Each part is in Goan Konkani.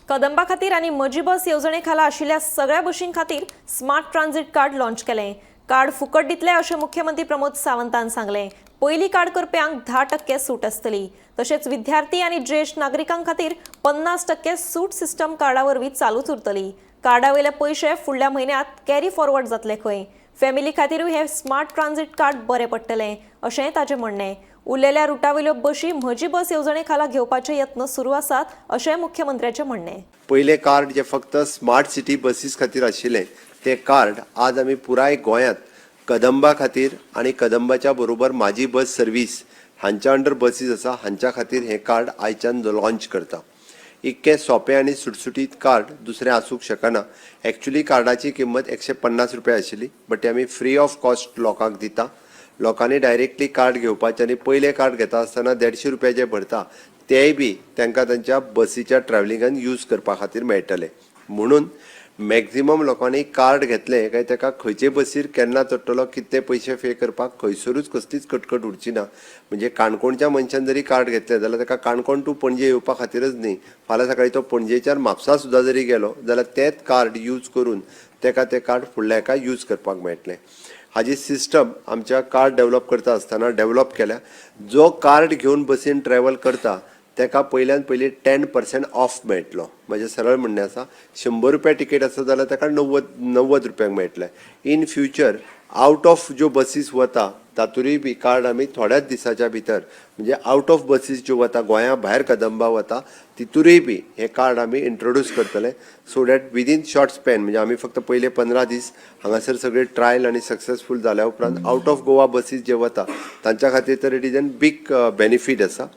कदंबा खातीर आनी म्हजी बस येवजणे खाला आशिल्ल्या सगळ्या बशीं खातीर स्मार्ट ट्रान्झिट कार्ड लॉन्च केलें. कार्ड फुकट दितले अशें मुख्यमंत्री प्रमोद सावंतान सांगलें. पयली कार्ड करप्यांक 10% सूट आसतली. तशेंच विद्यार्थी आनी ज्येश्ठ नागरिकां खातीर 50% सूट सिस्टम कार्डा वरवीं चालूच उरतली. कार्डा वयले पयशे फुडल्या म्हयन्यांत कॅरी फॉरवर्ड जातले खंय. फॅमिली खातीरूय हें स्मार्ट ट्रान्झिट कार्ड बरें पडटलें अशेंय ताचें म्हणणें. उरलेल्या रुटावयल्यो बशी म्हजी बस येवजणे खाला घेवपाचे यत्न सुरू आसात अशेंय मुख्यमंत्र्याचें म्हणणें. पयलें कार्ड जें फक्त स्मार्ट सिटी बसीस खातीर आशिल्लें, तें कार्ड आज आमी पुराय गोंयांत कदंबा खातीर आनी कदंबाच्या बरोबर म्हाजी बस सर्वीस हांच्या अंडर बसीस आसा, हांच्या खातीर हें कार्ड आयच्यान लॉन्च करता. इतकें सोंपें आनी सुटसुटीत कार्ड दुसरें आसूंक शकना. एक्चुली कार्डाची किंमत 150 रुपया आशिल्ली, बट ते आमी फ्री ऑफ कॉस्ट लोकांक दिता. लोकांनी डायरेक्टली कार्ड घेवपाचें आनी पयलें कार्ड घेता आसतना 150 रुपया जे भरता, तेय बी तांकां तांच्या बसीच्या ट्रॅवलिंगान यूज करपा खातीर मेळटले. म्हणून मॅक्झिमम लोकांनी कार्ड घेतलें काय ताका खंयचे बसीर केन्ना चडटलो, कितले पयशे पे करपाक खंयसरूच कसलीच कटकट उरची ना. म्हणजे काणकोणच्या मनशान जरी कार्ड घेतलें जाल्यार ताका काणकोण टू पणजे येवपा खातीरच न्ही, फाल्यां सकाळीं तो पणजेच्यान म्हापसा सुद्दां जरी गेलो जाल्यार तेंच कार्ड यूज करून ताका तें कार्ड फुडल्या हेका यूज करपाक मेळटलें. हाजी सिस्टम आमच्या कार्ड डेव्हलप करता आसतना डेव्हलप केल्या. जो कार्ड घेवन बसीन ट्रॅवल करता, ताका पयल्यान पयलीं 10% ऑफ मेळटलो. म्हजें सरळ म्हणणें आसा, 100 रुपया तिकेट आसा जाल्यार ताका 90 रुपयांक मेळटलें. इन फ्युचर आवट ऑफ ज्यो बसीस वता, तातूंय बी कार्ड आमी थोड्याच दिसाच्या भितर, म्हणजे आवट ऑफ बसीस ज्यो वता, गोंया भायर कदंबा वता, तितूरय बी हें कार्ड आमी इंट्रोड्यूस करतले, so that within short span, म्हणजे आमी फक्त पयले 15 दीस हांगासर सगळे ट्रायल आनी सक्सेसफूल जाल्या उपरांत आवट ऑफ गोवा बसीस जे वता, तांच्या खातीर तर it is an big benefit आसा.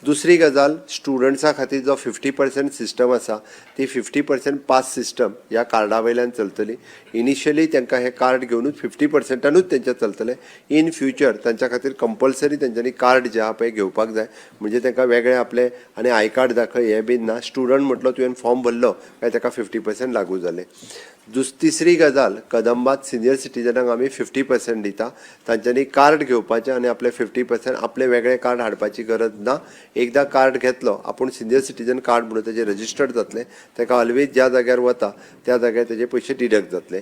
दुसरी गजाल, स्टुडंट्सा खातीर जो 50% सिस्टम आसा, ती 50% पास सिस्टम ह्या कार्डा वयल्यान चलतली. इनिशियली तांकां हें कार्ड घेवनूच 50%नूच तेंचें चलतलें. इन फ्युचर तांच्या खातीर कंपल्सरी तेंच्यांनी कार्ड जें आहा पळय घेवपाक जाय. म्हणजे तांकां वेगळें आपलें आनी I card दाखय हें बीन ना. स्टुडंट म्हटलो, तुवें फॉर्म भरलो काय ताका 50% लागू जालें. तिसरी गजाल, कदंबात सिनियर सिटीजनाक आमी 50% दिता. तांच्यांनी कार्ड घेवपाचें आनी आपलें 50%, आपलें वेगळें कार्ड हाडपाची गरज ना. एकदां कार्ड घेतलो आपूण, सिनियर सिटीजन कार्ड म्हणून तेजें रजिस्टर्ड जातलें. ताका ऑलवेज ज्या जाग्यार वता, त्या जाग्यार तेजे पयशे डिडक्ट जातले.